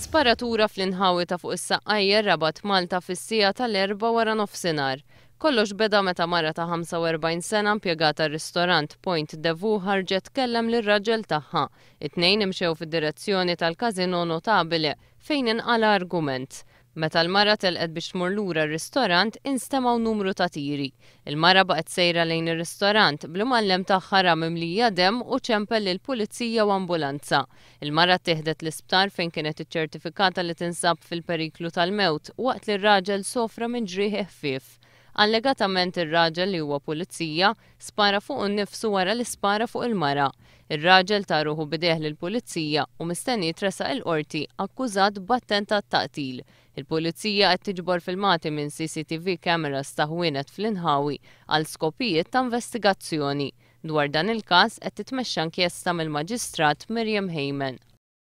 Sparatura fl-inħawi ta' fuq is-Saqqajja Rabat Malta fis-siegħa tal-Erbgħa wara nofsinhar. Kollox beda meta mara ta' 45 sena impjegata r-ristorant Point de Vue ħarġet tkellem lir-raġel tagħha. It-tnejn imxew fid-direzzjoni tal-Casino Notabile fejn inqala' argument. Meta l-mara telqet biex tmur lura r-ristorant, instemgħu numru ta' tiri. Il-mara baqgħet sejra lejn ir-ristorant, bl-imgħallem tagħha ra mimlija demm u ċempel lill-pulizija u ambulanza. Il-mara ttieħdet l-isptar fejn kienet iċċertifikata li tinsab fil-periklu tal-mewt waqt li r-raġel sofra minn ġrieħi ħfief. Allegatament ir-raġel li huwa pulizija, spara fuqu nnifsu wara li spara fuq il-mara. Ir-raġel ta ruħu b'idejh lill-pulizija u mistenni jitressaq il-Qorti akkużat b'attentat ta' qtil. Il-Pulizija qed tiġbor filmati minn CCTV cameras ta' ħwienet fl-inħawi għal skopijiet ta' investigazzjoni. Dwar dan il-każ qed titmexxa inkjesta mill-Maġistrat Miriam Hayman.